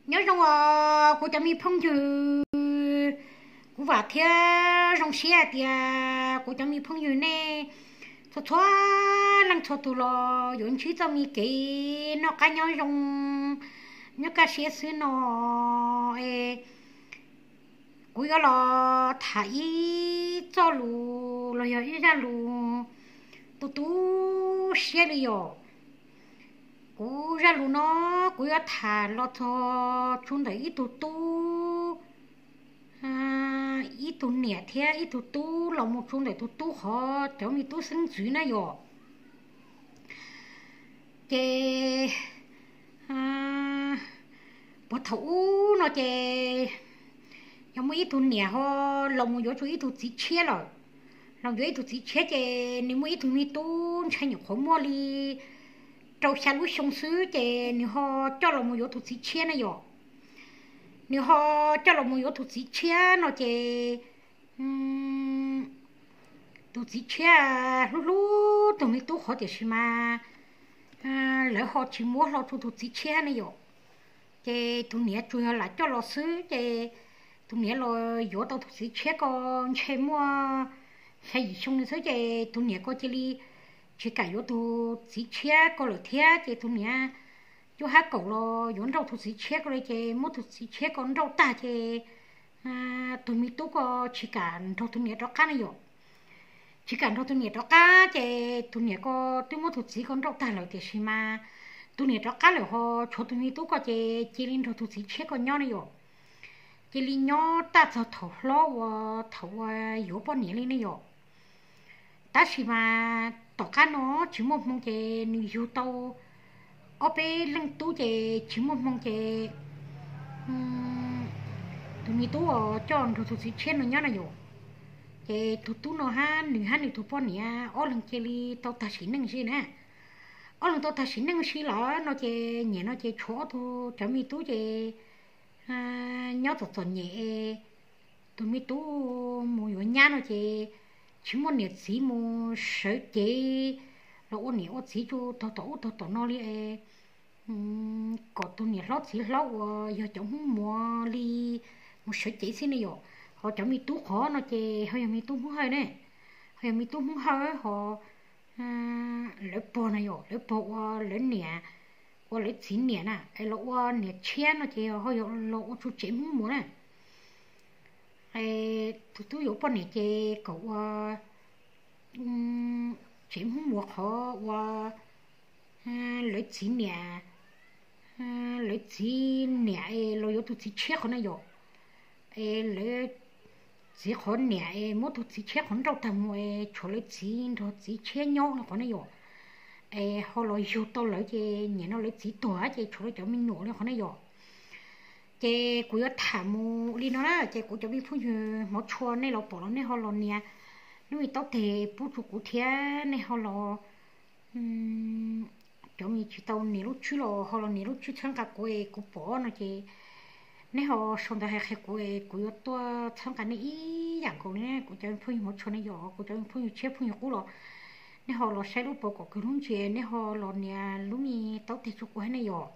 Nyob zoo os kuv cov me phooj ywg, kuv vam thiab zoo siab hais tias kuv cov me phooj ywg nej txhua txhua leej txhua tus los yuav ntsib txoj me kev noj qab nyob zoo, nyob kaj siab xwb no es kuv yuav los tham ib txoj lus los yog ib zaj lus tu tu siab li yom. Kuv zaj lus no kuv yuav tham los txog tsu ntawm ib tug tub, ib tug niam thiab ib tug tub los mus tsu ntawm tus tub qhov cov me tub xeeb ntxwv na yom. Ces puag thaum ub no ces yog muaj ib tug niam ho los mus yuav tau ib tug txiv tshiab lawm. Los yuav ib tug txiv tshiab ces nws muaj ib tug me tub ntshai nyuam qhuav muaj li rau xya lub xyoo xwb ces nws ho coj los mus yuav tus txiv tshiab na yom. Nws ho coj los mus yuav tus txiv tshiab no ces tus txiv tshiab hlub hlub tus me tub qhov tiam sis mas lawv ho tsis muab hlo rau tus txiv tshiab ne yom. Ces tus niam tsuas yog lam coj los xwb ces tus niam los yuav tau tus txiv tshiab ko ntshe muaj xya yim xyoo li xwb ces tus niam ko cia li tsis kam yuav tus txiv tshiab ko lawm thiab ces tus niam cuaj hab kaum los yuav nrauj tus txiv tshiab ko li ces muab tus txiv tshiab ko nrauj tag ces tus me tub ko tsis kam nrog tus niam rov qab ne yom. Tsis kam nrog tus niam rov qab ces tus niam ko twb muab tus txiv ko nrauj tag lawm tiam sis mas tus niam rov qab lawm ho tshuav tus me tub ko ces cia li nrog tus txiv tshiab ko nyob ne yom. Cia li nyob tag txog thaum hlob uas thaum uas yuav poj niam li ne yom. Tab sis mas tom qab no tsis muaj hmoo ces nws yug tau ob peb leej tub ces tsis muaj hmoo ces tus me tub uas coj nrog tus txiv tshiab no nyob na yom. Ces tus tub no hab nws hab nws tus poj niam ob leeg cia li tau tag sim neej zi na. Ob leeg tau tag sim neej zi lawm no ces nyem no ces tshuav ob tug cov me tub ces nyob txom txom nyem. Tus me tub mus yuav nyab no ces tsis muaj niam txiv mus sawv cev los ua niam ua txiv tsu tog tom ub tog tom no li es kom tus niam hlob txiv hlob uas yog cov Hmoob Muas li mus sawv cev xwb ne yom. Ho cov me tub qhov no ces ho yog me tub Hmoob Hawj ne, ho yog me tub Hmoob Hawj ho lawv pog na yom, lawv pog ua lawv niam, ua lawv txiv niam na es los ua niam tshiab no ces ho yog los ua tsu tsev Hmoob Muas na. Tus tub yuav poj niam ces kom ua tsev Hmoob Muas qhov ua lawv txiv niam, lawv txiv niam es los yuav tus txiv tshiab qhov na yom. Es lawv txiv qhov niam es muab tus txiv tshiab qhov nrauj tag mus es tshuav lawv txiv nrog txiv tshiab nyob li qhov na yom. Es ho los yug tau lawv ces nyem no lawv txiv tuag ces tshuav lawv cov me nyuam li qhov na yom. Ces kuv yuav tham mus li no na ces kuv cov me phooj ywg hmov tshua nej los pom los nej ho los nias lub me taub teg pub rau kuv thiab nej ho los cov me tsis tau nias lub tswb los ho los nias lub tswb txhawb nqa kuv es kuv pom no ces neb ho sau ntawv hais qhia kuv es kuv yuav tuaj txhawb nqa nej ib yam nkaus li kuv cov phooj ywg hmov tshua ne yom, kuv cov phooj ywg tshiab phooj ywg qub los nej ho los saib lub pov kom kawg lub ntsia, nej ho los nias lub me taub teg rau kuv hab ne yom.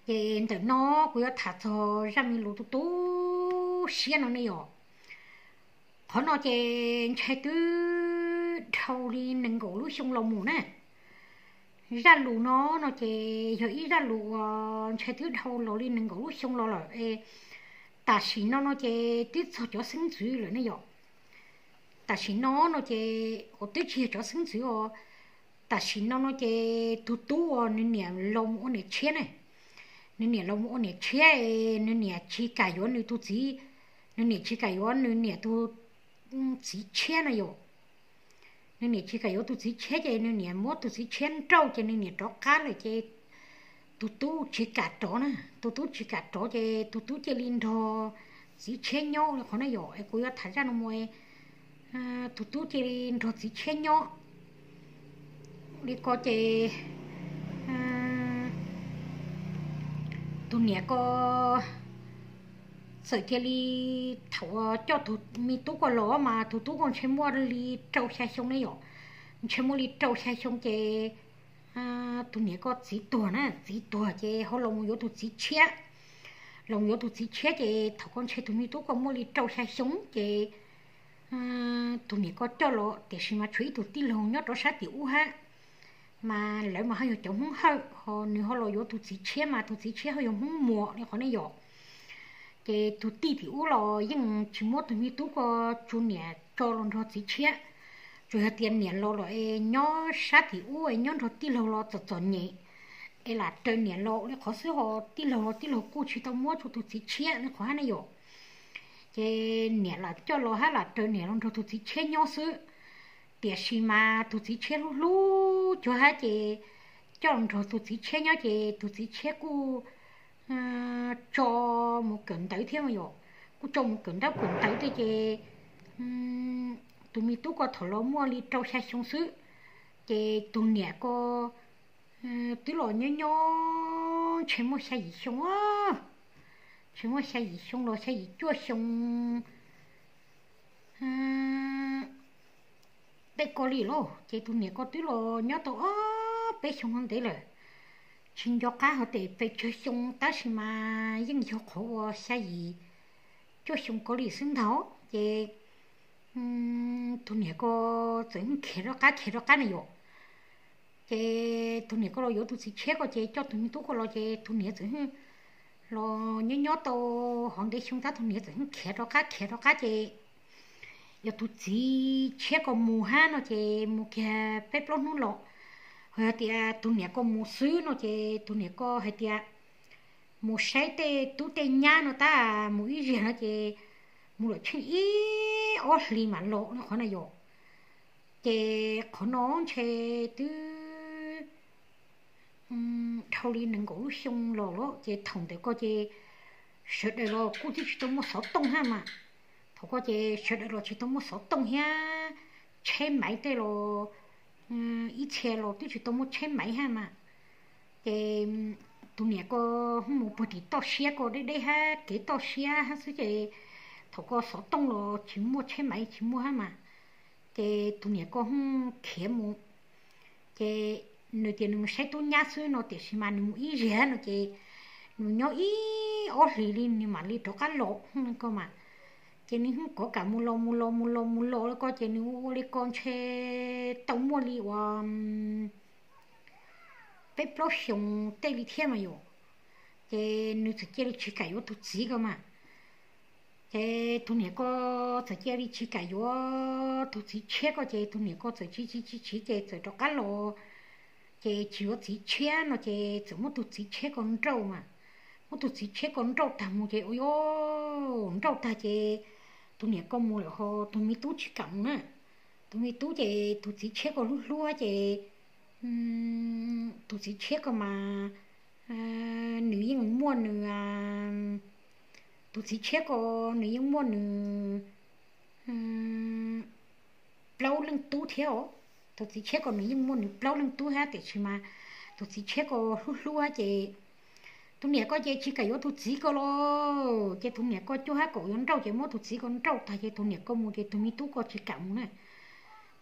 Ces ntawm no kuv yuav tham txog zaj me lus tu tu siab no ne yom. Qhov no ces ntshai twb dhau li nees nkaum lub xyoo los mus na. Zaj lus no no ces yog ib zaj lus uas ntshai twb dhau los li nees nkaum lub xyoo los lawm es tam sim no no ces twb txog cov xeeb ntxwv lawm ne yom. Tam sim no no ces uas twb tsis yog cov xeeb ntxwv os, tam sim no no ces tus tub uas nws niam los mus ua niam tshiab ne, nws niam los mus ua niam tshiab es nws niam tsis kam yuav nws tus txiv, nws niam tsis kam yuav nws niam tus txiv tshiab no yom. Nws niam tsis kam yuav tus txiv tshiab ces nws niam muab tus txiv tshiab nrauj ces nws niam rov qab lawm ces tus tub tsis kam rov na, tus tub tsis kam rov ces tus tub cia li nrog txiv tshiab nyob li qhov na yom. Es kuv yuav tham zaj no mus, tus tub cia li nrog txiv tshiab nyob li ko ces tus niam ko txawm cia li thaum uas coj tus me tub ko los mas tus tub ko ntshe muaj li rau xya xyoo ne yom, ntshe muaj li rau xya xyoo ces tus niam ko txiv tuag na, txiv tuag ces ho los mus yuav tus txiv tshiab. Los mus yuav tus txiv tshiab ces thaum ko ntshe tus me tub ko muaj li rau xya xyoo ces tus niam ko coj los, tiam sis mas tshuav ib tug tij laug nyob rau sab tim ub hab, mas lawv mas ho yog cov Hmoob Hawj, ho nws ho los yuav tus txiv tshiab mas tus txiv tshiab ho yog Hmoob Muas li qhov nej yom. Ces tus tij tim ub los yeej tsis muab tus me tub ko tsu niam tso los nrog txiv tshiab, tsuas yog tias niam los los es nyob sab tim ub es nyob nrog tij laug los txom txom nyem es lam raws niam los li qhov xwb, ho tij laug los tij laug kuj tsis tau muab tsu tus txiv tshiab li qhov hab ne yom. Ces niam lam coj los hab lam raws niam los nrog tus txiv tshiab nyob xwb. Tiam sis mas tus txiv tshiab hlub hlub cuag hab ces coj los nrog tus txiv tshiab nyob ces tus txiv tshiab kuj tso mus kawm ntawv thiab mas yom, kuj tso mus kawm ntaub kawm ntawv thiab ces tus me tub ko thaum los muaj li rau xya xyoo xwb, ces tus niam ko twb los nyob nyob ntshe muaj xya yim xyoo, ntshe muaj xya yim xyoo los xya yim cuaj xyoo tej ko li lauj. Ces tus niam ko twb los nyob tau ob peb xyoo ntev lawm, tsis nco qab hais tias pes tsawg xyoo tab sis mas yeej yog qhov uas xya yim cuaj xyoo ko li xwb ntag. Ces tus niam ko txawm yeej khiav rov qab khiav rov qab na yom. Ces tus niam ko los yuav tus txiv tshiab ko ces coj tus me tub ko los ces tus niam txawm yeej los nyob nyob tau hov ntev xyoo tab tus niam txawm yeej khiav rov qab khiav rov qab ces yog tus txiv tshiab ko mus hab no ces mus kiag peb plaub hnub los, ho yog tias tus niam ko mus xwb no ces tus niam ko hais tias mus saib tej tub tej nyab no tab mus ib zaug no ces mus lawm tsheej ib ob hlis mam los no qhov na yom. Ces qhov no ntshe twb dhau li nees nkaum lub xyoo los lawm ces thaum ntawd ko ces sawv daws los kuj twb tsis tau muaj xov tooj hab mas. Thaum ko ces sawv daws los tsis tau muaj xov tooj thiab, tsheb maiv tej los ib txhia los twb tsis tau muaj tsheb maiv hab mas. Ces tus niam ko mus puag tim toj siab ko deb deb hab kev toj siab hab xwb ces thaum ko xov tooj los tsis muaj tsheb maiv tsis muaj hab mas. Ces tus niam ko yeej khiav mus, ces nws tias nws mus saib tub nyab xwb no tiam sis mas nws mus ib zaug no ces nws nyob ib ob hlis li nws mam li rov qab los ko mas. Ces nws yeej kov kam mus los mus los mus los mus los li ko ces nws ua li ko ntshe tau muaj li uas peb plaub xyoos tej li thiab mas yom. Ces nws txawm cia li tsis kam yuav tus txiv ko mas. Ces tus niam ko txawm cia li tsis kam yuav tus txiv tshiab ko ces tus niam ko txawm tsis tsis tsis tsis ces txawm rov qab los. Ces tsis yuav txiv tshiab no ces txawm muab tus txiv tshiab ko nrauj mas. Muab tus txiv tshiab ko nrauj tag mus ces ua yuav nrauj tag ces tus niam ko mus lawm ho tus me tub tsis kam mus na. Tus me tub ces tus txiv tshiab ko hlub hlub ces tus txiv tshiab ko mas nws yeej muaj nws, tus txiv tshiab ko nws yeej muaj nws plaub leej tub thiab os. Tus txiv tshiab ko nws yeej muaj nws plaub leej tub thiab tiam sis mas tus txiv tshiab ko hlub hlub ces tus niam ko ces tsis kam yuav tus txiv ko los ces tus niam ko cuaj hab kaum yuav nrauj ces muab tus txiv ko nrauj tag ces tus niam ko mus ces tus me tub ko tsis kam mus na.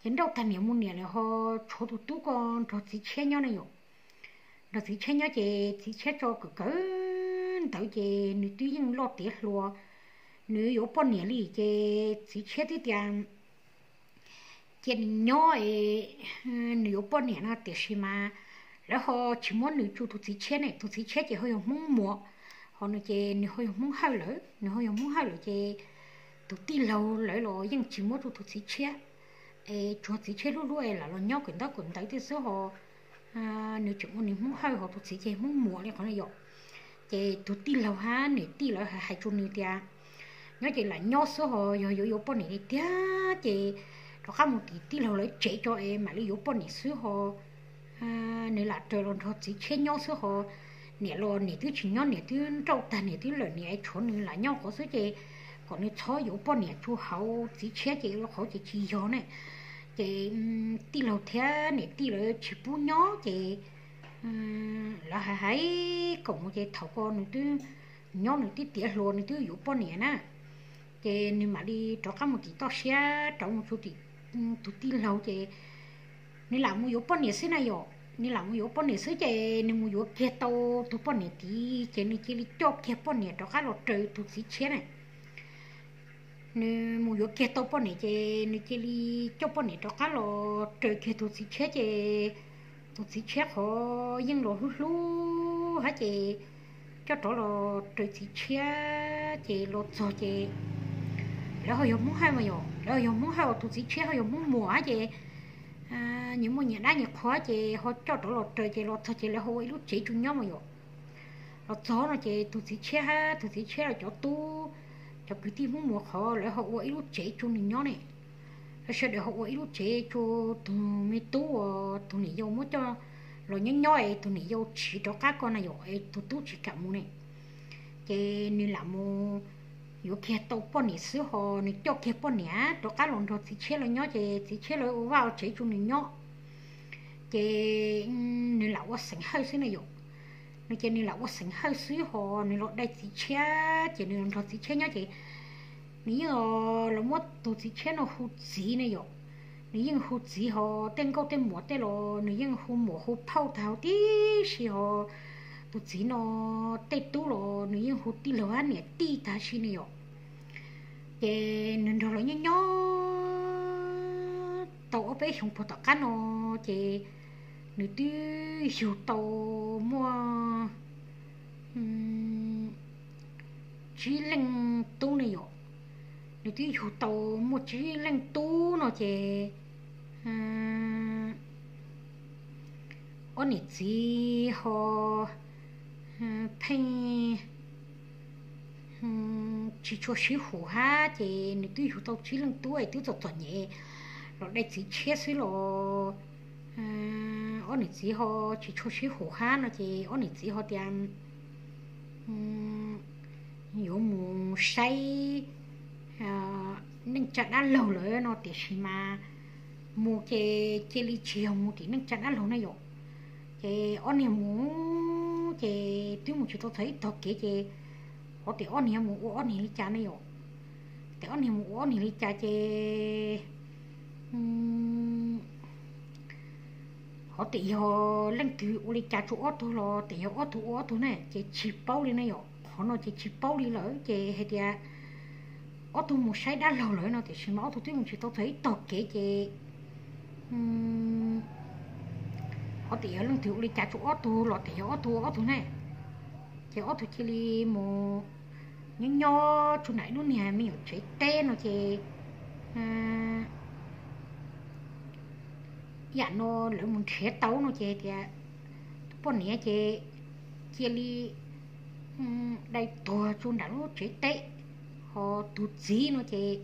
Ces nrauj tag niam mus niam lawm ho tshuav tus tub ko nrog txiv tshiab nyob ne yom. Nrog txiv tshiab nyob ces txiv tshiab tso kawm kawm ntawv ces nws twb yeej loj tiav hluas, nws yuav poj niam li ces txiv tshiab twb tias cia nws nyob es nws yuav poj niam no tiam sis mas lawv ho tsis muab nws tsu tus txiv tshiab ne, tus txiv tshiab ces ho yog Hmoob Muas, ho nws ces nws ho yog Hmoob Hawj lawm, nws ho yog Hmoob Hawj lawm ces tus tij laug lawv los yeej tsis muab tsu tus txiv tshiab. Es tsuas txiv tshiab hlub hlub es lam los nyob kawm ntaub kawm ntawv tej xwb ho nws tseem ua nws Hmoob Hawj ho tus txiv ces Hmoob Muas li qhov no yom. Ces tus tij laug hab niam tij lawv hais tsu nws tias nyob ces lam nyob xwb ho yog yuav yuav poj niam li tiag ces rov qab mus tim tij laug lawv tsev tso es mam li yuav poj niam xwb ho nws lam raws los nrog txiv tshiab nyob xwb ho niam los niam twb tsis nyob, niam twb nrauj tag niam twb lawm, niam tshuav nws lam nyob qhov xwb ces kom nws txhob yuav poj niam tsu hauv txiv tshiab ces ua qhov ces tsis yog ne. Ces tij laug thiab niam tij lawv tsis pub nyob ces lawv hais hais kom mus ces thaum ko nws twb nyob nws twb tiav hluas nws twb yuav poj niam na. Ces nws mam li rov qab mus tim toj siab rov mus tsu tim tus tij laug ces nws lam mus yuav poj niam xwb na yom. nws lam mus yuav poj niam xwb ces nws mus yuav kiag tau tus poj niam tid ces nws cia li coj kiag poj niam rov qab los raws tus txiv tshiab na. Nws mus yuav kiag tau poj niam ces nws cia li coj poj niam rov qab los raws kiag tus txiv tshiab ces tus txiv tshiab qhov yeej los hlub hlub hab ces coj rov los raws txiv tshiab ces los txog ces lawv ho yog Hmoob Hawj mas yom, lawv ho yog Hmoob Hawj uas tus txiv tshiab ho yog Hmoob Muas hab ces nyias muaj nyias dab nyias qhua ces ho coj rov los raws ces los txog ces lawv ho ua ib lub tsev tsu nyob mas yom. Los txog no ces tus txiv tshiab hab tus txiv tshiab los cov tub, cov kwv tij Hmoob Muas qhov lawv ho ua ib lub tsev tsu nws nyob ne. Lawv sawv daws ho ua ib lub tsev tsu tus me tub uas tus niam yau muab coj los nyob nyob es tus niam yau tsiv rov qab ko na yom, es tus tub tsis kam mus ne. Ces nws lam mus yuav kiag tau poj niam xwb ho nws coj kiag poj niam rov qab los nrog txiv tshiab lawv nyob ces txiv tshiab lawv ua vaj ua tsev tsu nws nyob. Ces nws lam ua xeem Hawj xwb na yom. Nws ces nws lam ua xeem Hawj xwb ho nws los dai txiv tshiab ces nws los nrog txiv tshiab nyob ces nws yeej los muab tus txiv tshiab no hu txiv ne yom. Nws yeej hu txiv ho tej nkauj tej muam tej los nws yeej hu muam hu phauj tag huv tib si ho tus txiv no tej tub los nws yeej hu tij laug hab niam tij tag huv si ne yom. Ces nws nrog lawv nyob nyob tau ob peb xyoos puag tom qab no ces nws twb yug tau muaj tsib leej tub ne yom. Nws twb yug tau muaj tsib leej tub no ces ob niam txiv ho pheej tsis tshua sib haum hab ces nws twb yug tau tsib leej tub es twb txom txom nyem los dai txiv tshiab xwb los ob niam txiv ho tsis tshua sib haum hab no ces ob niam txiv ho tias yuav mus saib neej tsa dab laug lawm no tiam sis mas mus ces cia li tsis yog mus tim neej tsa dab laug na yom. Ces ob niag mus ces twb mus tsis tau txog ib tog kev ces hov tias ob niag mus ua ob niag li cas ne yom. Tias ob niag mus ua ob niag li cas ces hov tias yog leej twg ua li cas rau ob tug los tias yog ob tug ua ob tug ne ces tsis paub li na yom. Qhov no ces tsis paub li lawm ces hais tias ob tug mus saib dab laug lawm no tiam sis mas ob tug twb mus tsis tau txog ib tog kev ces hov tias yog leej twg ua li cas rau ob tug los tias yog ob tug ua ob tug ne. Ces ob tug cia li mus nyob nyob tsu nram ib lub niag me nyuam tsev teb no ces yam no lawv mus nrhiav tau no ces tias tus poj niam ces cia li dai tuag tsu nram lub tsev teb, ho tus txiv no ces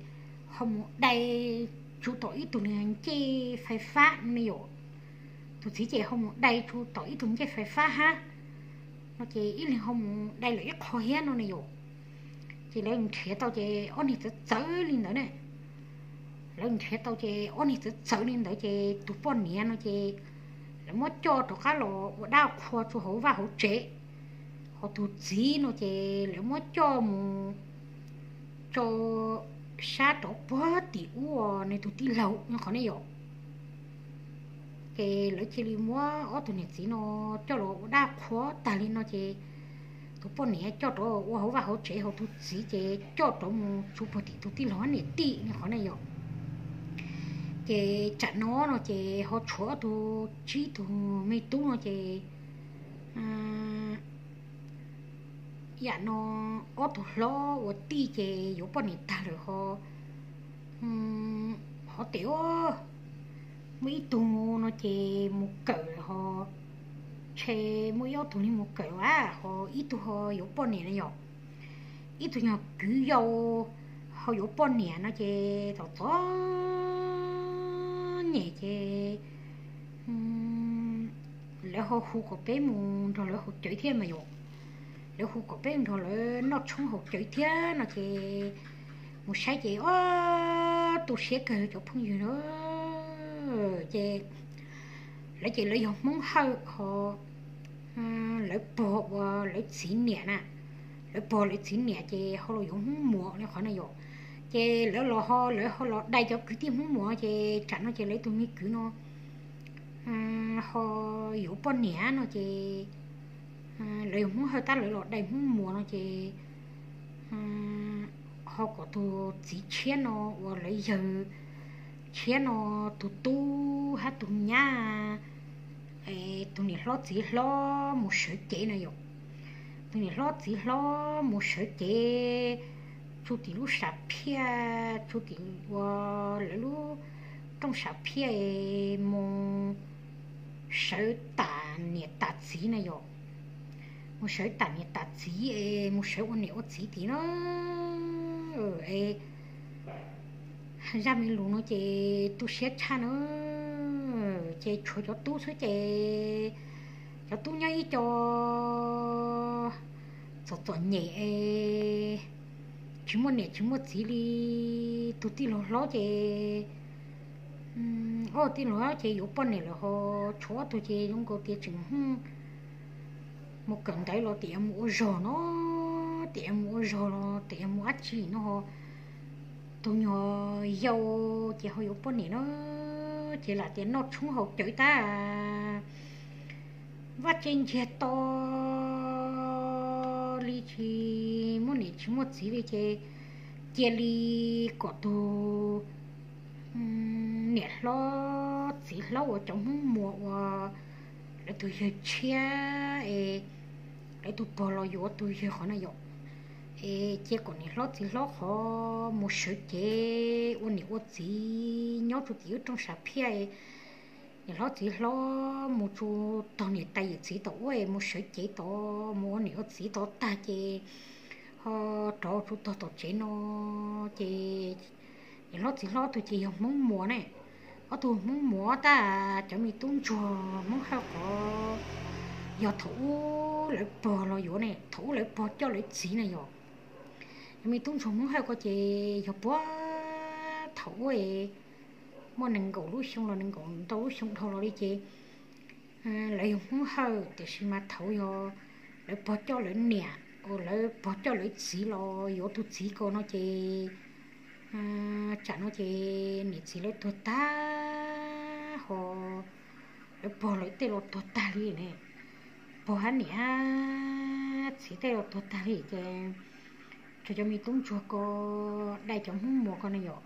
ho mus dai tsu tom ib tug niag ncej fais fab ne yom. Tus txiv ces ho mus dai tsu tom ib tug ncej fais fab hab no ces ib leeg ho mus dai lawm ib qho thiab no ne yom. Ces lawv nrhiav tau ces ob niag txawv txawv li ntawd ne. Lawv nrhiav tau ces ob niag txawv txawv li ntawd ces tus poj niam no ces lawv muab coj rov qab los ua dab qhua rau hauv vaj hauv tsev. Ho tus txiv no ces lawv muab coj mus tso sab rov puag tim ub nws tus tij laug no qhov ne yom. Ces lawv cia li muab ob tug niam txiv no coj los ua dab qhua tag li no ces tus poj niam coj rov ua hauv vaj hauv tsev, ho tus txiv ces coj rov mus tsu puag tim tus tij laug niam tij no qhov ne yom. Ces tsam no no ces ho tshuav ob tug tsib tug me tub no ces yam no ob tug hlob ua tij ces yuav poj niam tag lawm ho ho tias muaj ib tug no ces mus kawm ho, tshe muaj ib ob tug li mus kawm a ho ib tug ho yuav poj niam na yom. Ib tug nyuag kwv yau ho yuav poj niam no ces txom txom nyem ces lawv ho hu kom peb mus nrog lawv haus cawv thiab mas yom. Lawv hu kom peb nrog lawv noj tshoob haus cawv thiab no ces mus saib ces ob tu siab kawg cov phooj ywg na. Ces lawv ces lawv yog Hmoob Hawj ho lawv pog uas lawv txiv niam na, lawv pog lawv txiv niam ces ho los yuav Hmoob Muas li qhov na yom. Ces lawv los ho lawv ho los dai cov kwv tij Hmoob Muas ces tsam no ces lawv tus me kwv no ho yuav poj niam no ces lawv yog Hmoob Hawj tab lawv los dai Hmoob Muas no ces ho kom tus txiv tshiab no uas lawv yawg tshiab no tus tub hab tus nyab, tus niam hlob txiv hlob mus sawv cev no yom. Tus niam hlob txiv hlob mus sawv cev tsuj tim lub sam phiaj, tsuj tim uas lawv lub rooj sam phiaj mus sawv tam niam tam txiv na yom. Mus sawv tam niam tam txiv es mus sawv ua niam ua txiv tim no es zaj me lus no ces tu siab tshaj na. Ces tshuav cov tub xwb ces cov tub nyob ib co txom txom nyem es tsis muaj niam tsis muaj txiv li. Tus tij laug hlob ces, ob tij laug hlob ces yuav poj niam lawm ho tshuav ob tug ces zoo nkaus tias tseem mus kawm ntawv los tias yuav mus ua zog no, tias yuav mus ua zog los tias yuav mus dab tsi no ho tus nyuag yau ces ho yuav poj niam na, ces lam tias noj tshoob haus cawv tag, vaj tse ntsiag to li tsis muaj niam tsis muaj txiv li ces cia li kom tus niam hlob txiv hlob uas cov Hmoob Muas uas lawv tus yawg tshiab es lawv tus pog los yuav tus yawg qhov na yom, es cia kom niam hlob txiv hlob qhov mus sawv cev ua niam ua txiv nyob tsuj tim wb rooj sam phiaj. Niam hlob txiv hlob mus tsuj tog niam tais yawm txiv tom ub es mus sawv cev tod mus ua niam ua txiv tod tag ces ho rov tsuj tog tom tsev no ces niam hlob txiv hlob ob tug ces yog Hmoob Muas ne. Ob tug Hmoob Muas tag cov me tub ntsuag Hmoob Hawj qhov yog thaum ub lawv pog los yuav ne, thaum ub lawv pog coj lawv txiv na yom. Cov me tub ntsuag Hmoob Hawj ko ces yog puag thaum ub muaj nees nkaum lub xyoo los nees nkaum ntau lub xyoo dhau los li ces lawv yog Hmoob Hawj tiam sis mas thaum yog lawv pog coj lawv niam uas lawv pog coj lawv txiv los yuav tus txiv ko no ces tsam no ces niam txiv lawv tuag tag ho lawv pog lawv tej los tuag tag li ne. Pog hab niam hab txiv tej los tuag tag li ces tshuav cov me tub ntsuag ko dai cov Hmoob Muas ko ne yom.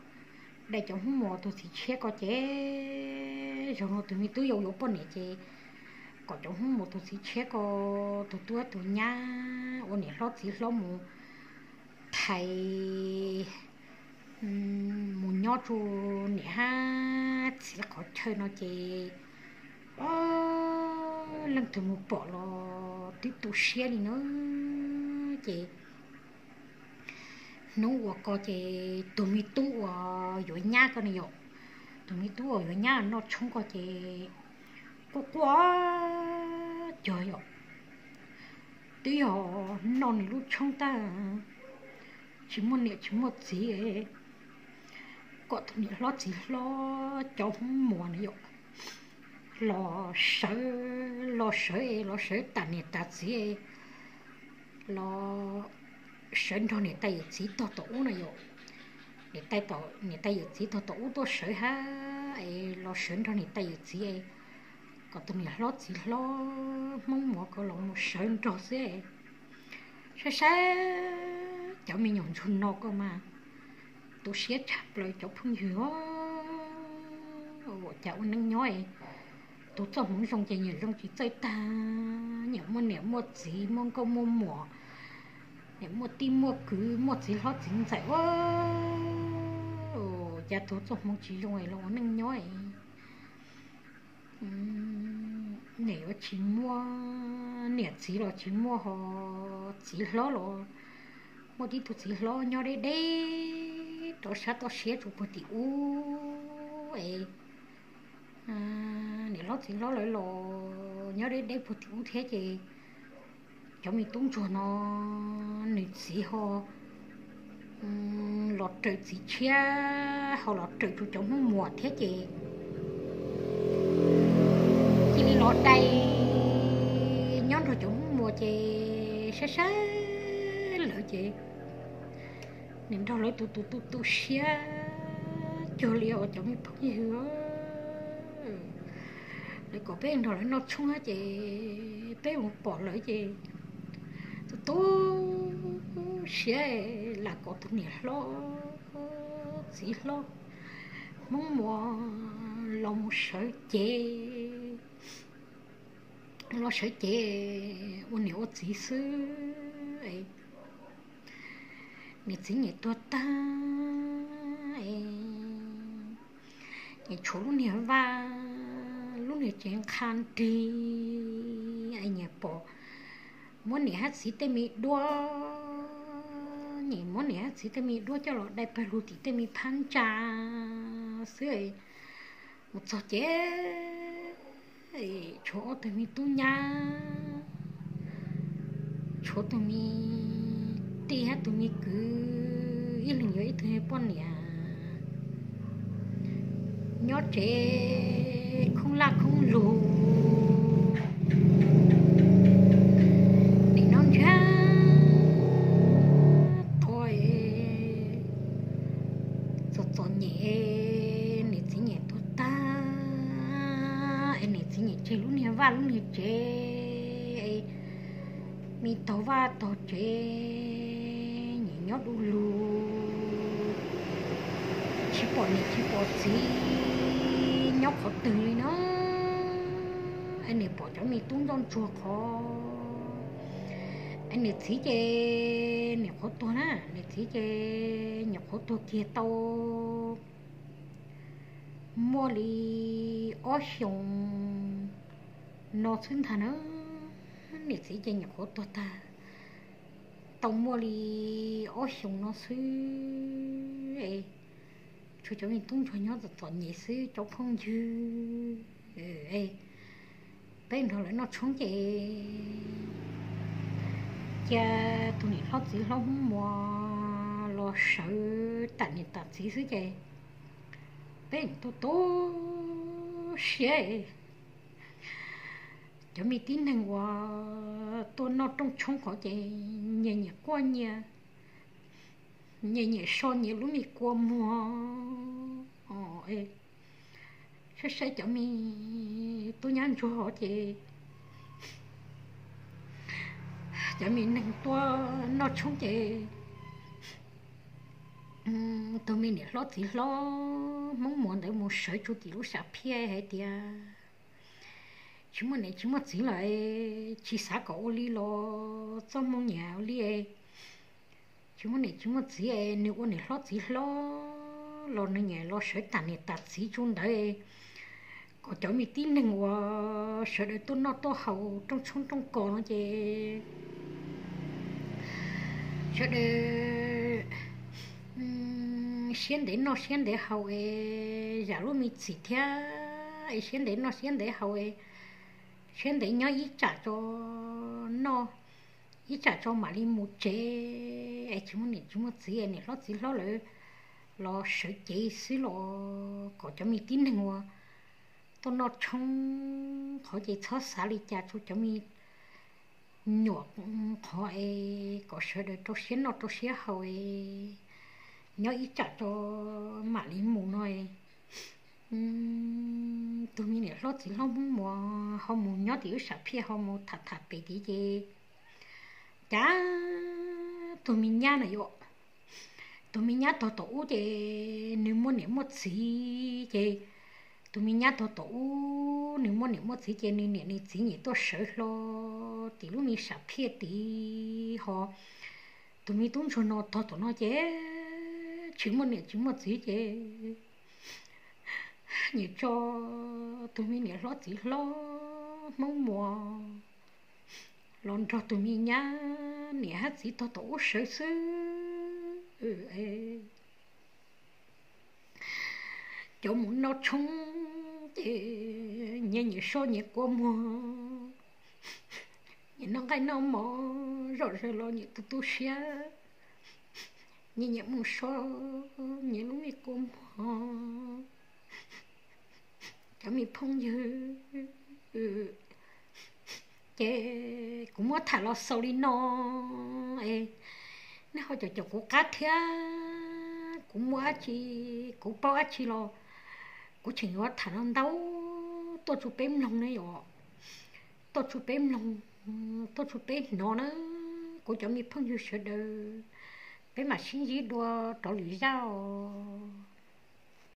Dai cov Hmoob Muas tus txiv tshiab ko ces zaum no tus me tub yau yuav poj niam ces kom cov Hmoob Muas tus txiv tshiab ko tus tub tus nyab ua niam hlob txiv hlob mus thaiv mus nyob tsuj niam hab txiv qhov chaw no ces leej twg mus pom los twb tu siab li na. Ces hnub uas ko ces tus me tub uas yuav nyab ko ne yom, tus me tub uas yuav nyab noj tshoob ko ces quaj quaj cog yom, twb yog noj nws lub tshoob tag tsis muaj niam tsis muaj txiv, kom tus niam hlob txiv hlob cov Hmoob Muas na yom los sawv, los sawv es los sawv tas niam tas txiv los sawv nrog niam tais yawm txiv tog tom ub na yom. Niam tais yawm txiv tog tom ub tuaj sawv hab es los sawv nrog niam tais yawm txiv, kom tus niam hlob txiv hlob Hmoob Muas ko los mus sawv nrog xwb. Saib saib cov me nyuam ntsuag no ko mas tu siab tshaj plaws cov phooj ywg, ua cas ua neej nyob tus txoj hmoov zoo ces nyiam zoo tsis txawj tag, nyiam muaj niam muaj txiv muaj nkauj muaj muam, nyiam muaj tij muaj kwv muaj txiv hlob txiv ntxawm ua cas tus txoj hmoov tsis zoo los ua neej nyob. Niam yuav tsis muaj, niam txiv los tsis muaj ho txiv hlob los muaj tib tug txiv hlob nyob deb deb rov sab toj siab tsuas puag tim ub es niam hlob txiv hlob lawv los nyob deb deb puag tim ub thiab ces cov me tub ntsuag no nws txiv ho los raws txiv tshiab ho los raws tsuas cov Hmoob Muas thiab ces cia li los dai nyob nrog cov Hmoob Muas ces saib saib lawv ces nws nrog lawv tu tu tu tu siab cuag li os cov me phooj ywg. Lawv kom peb nrog lawv noj tshoob ces peb mus pom lawv ces tu tu siab lam kom tus niam hlob txiv hlob Hmoob Muas los mus sawv cev, los sawv cev ua niam ua txiv xwb. Niam txiv nyiam tuag tag es nyiam tshuav lub niag vaj, lub niag tsev nqha nrig es nyiam pom muab niam hab txiv tej me duab, nyiam muab niam hab txiv tej me duab coj los dai pawg lug tim tej me phab ntsa xwb. Mus txog ces tshuav ob tug me tub nyab, tshuav tus me tij hab tus me kwv, ib leeg yuav ib tug poj niam nyob tsev khoob laj khoob lug. Nim no ntshe tau txom txom nyem, niam txiv nyiam tuag tag es niam txiv nyiam tseg lub niag vaj lub niag tsev, me tog vaj tog tsev, nyiam nyob du lug, tsis pom niam tsis pom txiv nyob qhov twg li no. Es niam pom cov me tub ntsuag ntsuag qhov, es niam txiv ces niam qhuav tuag na, niam txiv ces niam qhuav tuag kiag tau muaj li ob xyoos no xwb ntag na. Niam txiv ces niam qhuav tuag tag tau muaj li ob xyoos no xwb. Tshuav cov me tub ntsuag nyob txom txom nyem xwb cov phooj ywg. Peb nrog lawv noj tshoob ces cia tus niam hlob txiv hlob Hmoob Muas los sawv tam niam tam txiv xwb ces peb tu tu siab. Cov me tib neeg uas tuaj noj rooj tshoob qhov ces nyias nyias quaj nyias, nyias nyias so nyias lub me kua muag. Saib saib cov me tub nyab ntsuag ces cov me neeg tuaj noj tshoob ces tus me niam hlob txiv hlob Hmoob Muas ntawd mus sawv tsuj tim lub sam phiaj hais tias tsis muaj niam tsis muaj txiv lawm, tsis xav kom ua li los txoj hmoo nyiam ua li. Tsis muaj niam tsis muaj txiv es nws ua niam hlob txiv hlob los nws nyiam los sawv tam niam tam txiv tsuj ntawd, kom cov me tib neeg uas sawv daws tuaj noj tuaj haus rooj tshoob rooj kos no ces sawv daws siab ntev noj siab ntev haus es zam lub me txim thiab es siab ntev noj siab ntev haus es siab ntev nyob ib tsam tso noj, ib tsam tso mam li mus tsev es tsis muaj niam tsis muaj txiv es niam hlob txiv hlob lawv los sawv cev xwb los kom cov me tib neeg uas tuaj noj tshoob qhov ces txhob xav li cas rau cov me nyuam qhov es kom sawv daws rau siab noj rau siab haus es nyob ib tsam tso mam li mus no es tus me niam hlob txiv hlob Hmoob Muas ho mus nyob tim lub sam phiaj ho mus tham tham pem tid ces cas tus me nyab na yom, tus me nyab tog tom ub ces nws muaj niam muaj txiv ces tus me nyab tog tom ub nws muaj niam muaj txiv ces nws niam nws txiv nyiam tuaj sawv hlo tim lub me sam phiaj tid ho tus me tub ntsuag no tog tom no ces tsis muaj niam tsis muaj txiv ces nyiam tso tus me niam hlob txiv hlob Hmoob Muas los nrog tus me nyab niam hab txiv tog tom ub sawv xwb. Cov mus noj tshoob ces nyias nyias so nyias kua muag, nyias noj nqaij noj mov zom zaws los nyias tu tu siab, nyias nyias mus so nyias lub me kua muag. Cov me phooj ywg, ces kuv muab tham los xaus li no es nej ho caum caum kuv qab thiab. Kuv muaj dab tsi, kuv paub dab tsi los kuv tseem yuav tham no ntau tuaj tsua peb mloog ne yom, tuaj tsua peb mloog, tuaj tsua peb hnov na, kuv cov me phooj ywg sawv daws, peb mam sib ntsib dua rau lwm zaj os.